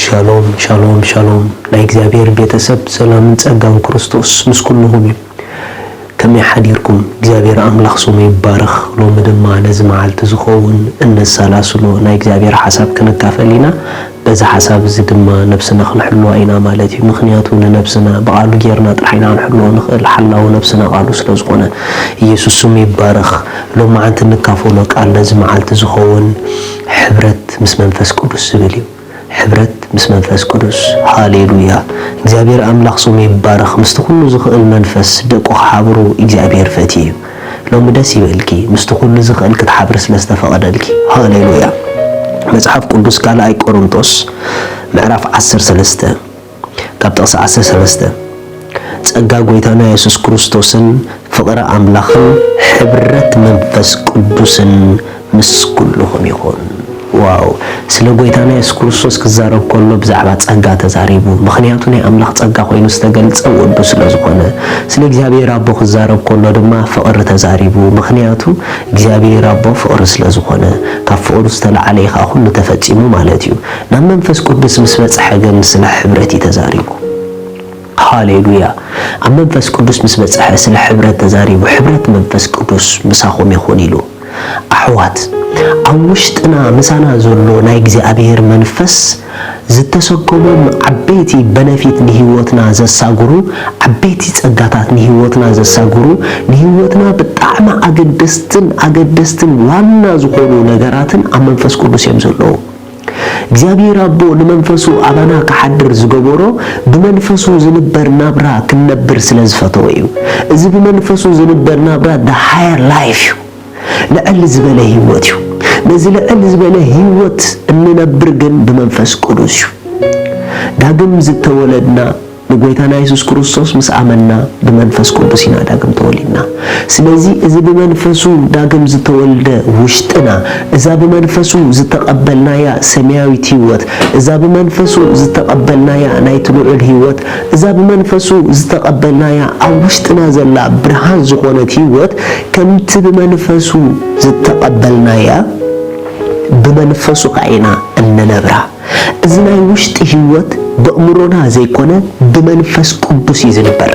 ሻሎም ሻሎም ሻሎም ናይ እግዚኣብሔር ቤተሰብ ሰላምን ጸጋን ክርስቶስ ምስ ኩልኹም እዩ። ከመይ ሓዲርኩም? እግዚኣብሔር ኣምላኽ ስሙ ይባረኽ። ሎሚ ድማ ነዚ መዓልቲ ዝኸውን እነሰላስሎ ናይ እግዚኣብሔር ሓሳብ ክንካፈል ኢና። በዚ ሓሳብ እዚ ድማ ነብስና ክንሕልዋ ኢና ማለት እዩ። ምኽንያቱ ንነብስና ብቓሉ ጌርና ጥራሕ ኢና ክንሕልዎ ንኽእል፣ ሓላዊ ነብስና ቓሉ ስለ ዝኾነ። ኢየሱስ ስሙ ይባረኽ። ሎማዓንቲ እንካፈሎ ቃል ነዚ መዓልቲ ዝኸውን ሕብረት ምስ መንፈስ ቅዱስ ዝብል እዩ። ሕብረት ምስ መንፈስ ቅዱስ። ሃሌሉያ! እግዚኣብሔር ኣምላኽ ስሙ ይባረኽ። ምስቲ ኩሉ ዝኽእል መንፈስ ደቁ ክሓብሩ እግዚኣብሔር ፈትዩ እዩ። ሎሚ ደስ ይበልኪ፣ ምስቲ ኩሉ ዝኽእል ክትሓብሪ ስለ ዝተፈቐደልኪ። ሃሌሉያ! መጽሓፍ ቅዱስ ካልኣይ ቆሮንቶስ ምዕራፍ ዓሰርተ ሰለስተ ካብ ጥቕሲ ዓሰርተ ሰለስተ፣ ጸጋ ጎይታና የሱስ ክርስቶስን ፍቕሪ ኣምላኽን ሕብረት መንፈስ ቅዱስን ምስ ኩልኹም ይኹን። ዋው! ስለ ጎይታና የሱስ ክርስቶስ ክዛረብ ከሎ ብዛዕባ ጸጋ ተዛሪቡ። ምኽንያቱ ናይ ኣምላኽ ጸጋ ኮይኑ ዝተገልጸ ወዱ ስለ ዝኾነ። ስለ እግዚኣብሔር ኣቦ ክዛረብ ከሎ ድማ ፍቕሪ ተዛሪቡ። ምኽንያቱ እግዚኣብሔር ኣቦ ፍቕሪ ስለ ዝኾነ። ካብ ፍቕሩ ዝተለዓለ እዩ ኸኣ ኩሉ ተፈጺሙ ማለት እዩ። ናብ መንፈስ ቅዱስ ምስ በጽሐ ግን ስለ ሕብረት እዩ ተዛሪቡ። ሃሌሉያ! ኣብ መንፈስ ቅዱስ ምስ በጽሐ ስለ ሕብረት ተዛሪቡ፣ ሕብረት መንፈስ ቅዱስ ምሳኹም ይኹን ኢሉ። ኣሕዋት፣ ኣብ ውሽጥና ምሳና ዘሎ ናይ እግዚኣብሔር መንፈስ ዝተሰከሞም ዓበይቲ በነፊት ንህይወትና ዘሳግሩ፣ ዓበይቲ ጸጋታት ንህይወትና ዘሳግሩ፣ ንህይወትና ብጣዕሚ ኣገደስትን ኣገደስትን ዋና ዝኾኑ ነገራትን ኣብ መንፈስ ቅዱስ እዮም ዘለዉ። እግዚኣብሔር ኣቦ ንመንፈሱ ኣባና ክሓድር ዝገበሮ ብመንፈሱ ዝንበር ናብራ ክንነብር ስለ ዝፈተወ እዩ። እዚ ብመንፈሱ ዝንበር ናብራ the higher life እዩ። ልዕል ዝበለ ህይወት እዩ። ነዚ ልዕል ዝበለ ህይወት እንነብር ግን ብመንፈስ ቅዱስ እዩ። ዳግም ዝተወለድና ንጎይታና የሱስ ክርስቶስ ምስ ኣመንና ብመንፈስ ቅዱስ ኢና ዳግም ተወሊድና። ስለዚ እዚ ብመንፈሱ ዳግም ዝተወልደ ውሽጥና፣ እዛ ብመንፈሱ ዝተቐበልናያ ሰማያዊት ህይወት፣ እዛ ብመንፈሱ ዝተቐበልናያ ናይቲ ልዑል ህይወት፣ እዛ ብመንፈሱ ዝተቐበልናያ ኣብ ውሽጥና ዘላ ብርሃን ዝኾነት ህይወት ከምቲ ብመንፈሱ ዝተቐበልናያ ብመንፈሱ ከኣ ኢና እንነብራ። እዚ ናይ ውሽጢ ህይወት በእምሮና ዘይኮነ ብመንፈስ ቅዱስ እዩ ዝንበር።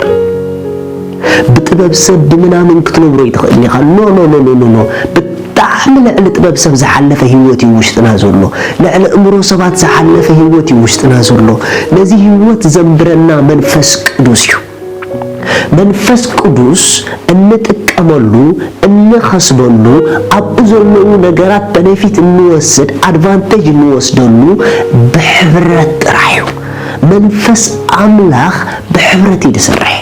ብጥበብ ሰብ ብምናምን ክትነብሮ ይትኽእል ኢኻ። ኖ፣ ኖ፣ ኖ፣ ኖ፣ ኖ፣ ኖ። ብጣዕሚ ልዕሊ ጥበብ ሰብ ዝሓለፈ ህይወት እዩ ውሽጥና ዘሎ። ልዕሊ እምሮ ሰባት ዝሓለፈ ህይወት እዩ ውሽጥና ዘሎ። ነዚ ህይወት ዘንብረና መንፈስ ቅዱስ እዩ። መንፈስ ቅዱስ እንጥቀመሉ፣ እንኸስበሉ፣ ኣብኡ ዘለዉ ነገራት በነፊት እንወስድ፣ ኣድቫንቴጅ እንወስደሉ ብሕብረት ጥራሕ እዩ። መንፈስ ኣምላኽ ብሕብረት እዩ ዝሰርሕ።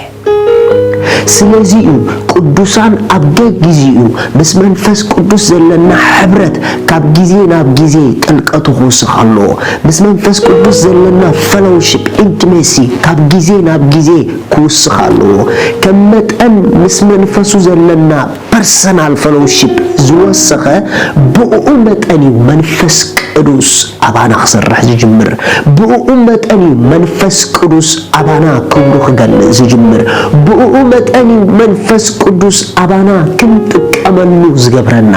ስለዚ እዩ ቅዱሳን ኣብ ገጊዜኡ ምስ መንፈስ ቅዱስ ዘለና ሕብረት ካብ ግዜ ናብ ግዜ ጥልቀቱ ክውስኽ ኣለዎ። ምስ መንፈስ ቅዱስ ዘለና ፈሎውሺፕ፣ ኢንቲሜሲ፣ ካብ ግዜ ናብ ግዜ ክውስኽ ኣለዎ። ከም መጠን ምስ መንፈሱ ዘለና ፐርሰናል ፈሎውሺፕ ዝወሰኸ፣ ብእኡ መጠን እዩ መንፈስ ቅዱስ ኣባና ክሰርሕ ዝጅምር። ብእኡ መጠን እዩ መንፈስ ቅዱስ ኣባና ክብሩ ክገልጽ ዝጅምር። ብእኡ መጠን እዩ መንፈስ ቅዱስ ኣባና ክንጥቀመሉ ዝገብረና።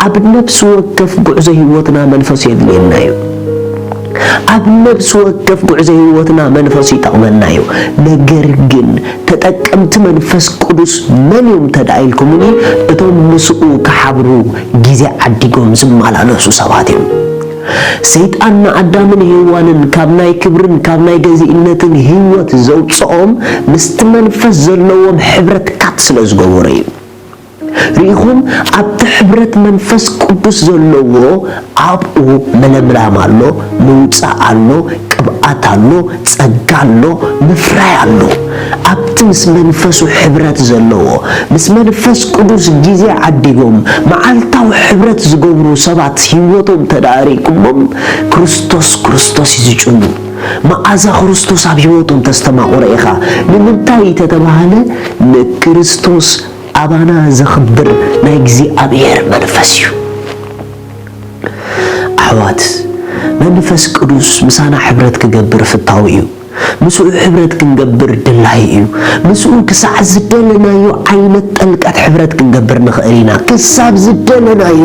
ኣብ ነፍሲ ወከፍ ጉዕዞ ህይወትና መንፈስ የድልየና እዩ። ኣብ ነፍሲ ወከፍ ጉዕዞ ህይወትና መንፈስ ይጠቕመና እዩ። ነገር ግን ተጠቀምቲ መንፈስ ቅዱስ መን እዮም እንተ ደኣ ኢልኩምኒ፣ እቶም ምስኡ ክሓብሩ ግዜ ዓዲጎም ዝመላለሱ ሰባት እዮም። ሰይጣን ንኣዳምን ሄዋንን ካብ ናይ ክብርን ካብ ናይ ገዚእነትን ህይወት ዘውጽኦም ምስቲ መንፈስ ዘለዎም ሕብረት ካት ስለ ዝገበሮ እዩ። ርኢኹም፣ ኣብቲ ሕብረት መንፈስ ቅዱስ ዘለዎ ኣብኡ ምልምላም ኣሎ፣ ምውጻእ ኣሎ፣ ቅብኣት ኣሎ፣ ጸጋ ኣሎ፣ ምፍራይ ኣሎ። ኣብቲ ምስ መንፈሱ ሕብረት ዘለዎ፣ ምስ መንፈስ ቅዱስ ግዜ ዓዲጎም መዓልታዊ ሕብረት ዝገብሩ ሰባት ህይወቶም እንተ ደኣ ርኢኩሞም፣ ክርስቶስ፣ ክርስቶስ እዩ ዝጭኑ። መኣዛ ክርስቶስ ኣብ ህይወቶም ተስተማቕሮ ኢኻ። ንምንታይ ተተባህለ፣ ንክርስቶስ ኣባና ዘኽብር ናይ እግዚኣብሔር መንፈስ እዩ። ኣሕዋት፣ መንፈስ ቅዱስ ምሳና ሕብረት ክገብር ፍታዊ እዩ። ምስኡ ሕብረት ክንገብር ድላይ እዩ። ምስኡ ክሳዕ ዝደለናዮ ዓይነት ጥልቀት ሕብረት ክንገብር ንኽእል ኢና። ክሳብ ዝደለናዮ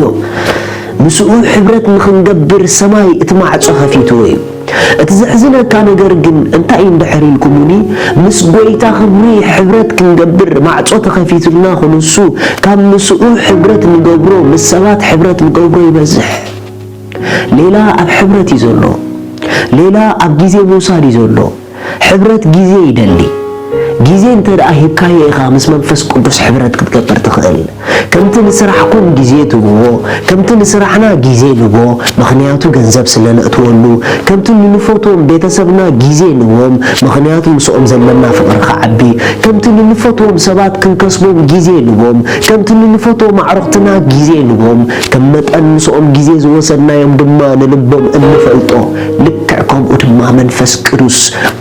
ምስኡ ሕብረት ንኽንገብር ሰማይ እቲ ማዕጾ ከፊትዎ እዩ። እቲ ዘሕዝነካ ነገር ግን እንታይ እዩ እንድሕር ኢልኩምኒ፣ ምስ ጐይታ ክብሪ ሕብረት ክንገብር ማዕጾ ተኸፊቱልና ክንሱ፣ ካብ ምስኡ ሕብረት ንገብሮ፣ ምስ ሰባት ሕብረት ንገብሮ ይበዝሕ። ሌላ ኣብ ሕብረት እዩ ዘሎ። ሌላ ኣብ ግዜ ምውሳድ እዩ ዘሎ። ሕብረት ግዜ ይደሊ። ግዜ እንተ ደኣ ሂብካዮ ኢኻ ምስ መንፈስ ቅዱስ ሕብረት ክትገብር ትኽእል። ከምቲ ንስራሕኩም ግዜ ትህብዎ፣ ከምቲ ንስራሕና ግዜ ንቦ፣ ምኽንያቱ ገንዘብ ስለ ነእትወሉ፣ ከምቲ ንንፈትዎም ቤተሰብና ግዜ ንቦም፣ ምኽንያቱ ምስኦም ዘለና ፍቕሪ ክዓቢ፣ ከምቲ ንንፈትዎም ሰባት ክንከስቦም ግዜ ንቦም፣ ከምቲ ንንፈትዎም ኣዕሩኽትና ግዜ ንቦም፣ ከም መጠን ምስኦም ግዜ ዝወሰድናዮም ድማ ንልቦም እንፈልጦ። ልክዕ ከምኡ ድማ መንፈስ ቅዱስ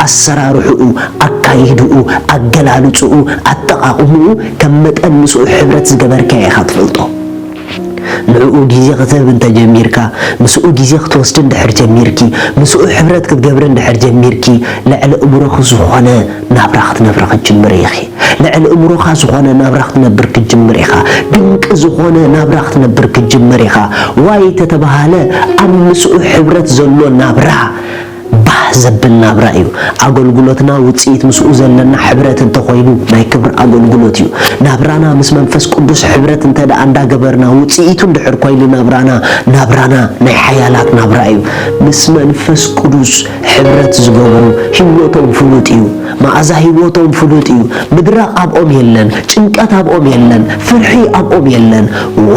ኣሰራርሕኡ፣ ኣካይድኡ፣ ኣገላልጽኡ፣ ኣጠቓቕምኡ ከም መጠን ምስኡ ሕብረት ዝገበርካዮ ኢኻ ትፈልጦ። ንዕኡ ግዜ ክትህብ እንተ ጀሚርካ፣ ምስኡ ግዜ ክትወስድ እንድሕር ጀሚርኪ፣ ምስኡ ሕብረት ክትገብሪ እንድሕር ጀሚርኪ፣ ልዕሊ እምሮኺ ዝኾነ ናብራ ክትነብሪ ክትጅምሪ ኢኺ። ልዕሊ እምሮኻ ዝኾነ ናብራ ክትነብር ክትጅምር ኢኻ። ድንቂ ዝኾነ ናብራ ክትነብር ክትጅምር ኢኻ። ዋይ ተተባሃለ ኣብ ምስኡ ሕብረት ዘሎ ናብራ ባህ ዘብል ናብራ እዩ። ኣገልግሎትና ውጽኢት ምስኡ ዘለና ሕብረት እንተኾይኑ ናይ ክብሪ ኣገልግሎት እዩ። ናብራና ምስ መንፈስ ቅዱስ ሕብረት እንተ ደኣ እንዳገበርና ውጽኢቱ እንድሕር ኮይኑ ናብራና፣ ናብራና ናይ ሓያላት ናብራ እዩ። ምስ መንፈስ ቅዱስ ሕብረት ዝገብሩ ህይወቶም ፍሉጥ እዩ። መኣዛ ህይወቶም ፍሉጥ እዩ። ምድራቕ ኣብኦም የለን፣ ጭንቀት ኣብኦም የለን፣ ፍርሒ ኣብኦም የለን።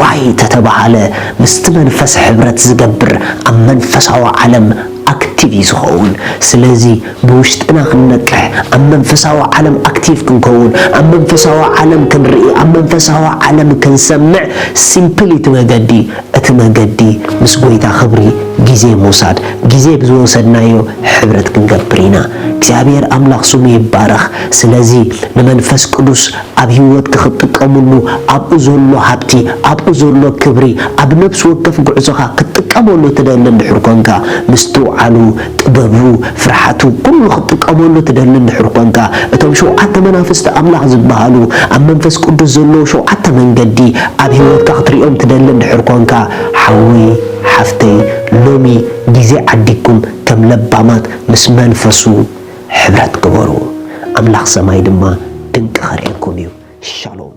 ዋይ ተተባሃለ ምስቲ መንፈስ ሕብረት ዝገብር ኣብ መንፈሳዊ ዓለም ኣክቲቭ እዩ ዝኸውን። ስለዚ ብውሽጥና ክንነቅሕ፣ ኣብ መንፈሳዊ ዓለም ኣክቲቭ ክንከውን፣ ኣብ መንፈሳዊ ዓለም ክንርኢ፣ ኣብ መንፈሳዊ ዓለም ክንሰምዕ ሲምፕል እቲ መገዲ። እቲ መገዲ ምስ ጐይታ ክብሪ ግዜ ምውሳድ፣ ግዜ ብዝወሰድናዮ ሕብረት ክንገብር ኢና። እግዚኣብሔር ኣምላኽ ስሙ ይባረኽ። ስለዚ ንመንፈስ ቅዱስ ኣብ ህይወትኪ ክትጥቀምሉ፣ ኣብኡ ዘሎ ሃብቲ፣ ኣብኡ ዘሎ ክብሪ፣ ኣብ ነፍሲ ወከፍ ጉዕዞኻ ክትጥቀመሉ ትደሊ እንድሕር ኮንካ፣ ምስትውዓሉ፣ ጥበቡ፣ ፍርሓቱ፣ ኩሉ ክትጥቀመሉ ትደሊ እንድሕር ኮንካ፣ እቶም ሸውዓተ መናፍስቲ ኣምላኽ ዝበሃሉ፣ ኣብ መንፈስ ቅዱስ ዘለዉ ሸውዓተ መንገዲ ኣብ ህይወትካ ክትሪኦም ትደሊ እንድሕር ኮንካ፣ ሓወይ፣ ሓፍተይ፣ ሎሚ ግዜ ዓዲግኩም ከም ለባማት ምስ መንፈሱ ሕብረት ግበሩ። ኣምላኽ ሰማይ ድማ ድንቂ ከርእየኩም እዩ። ሻሎም።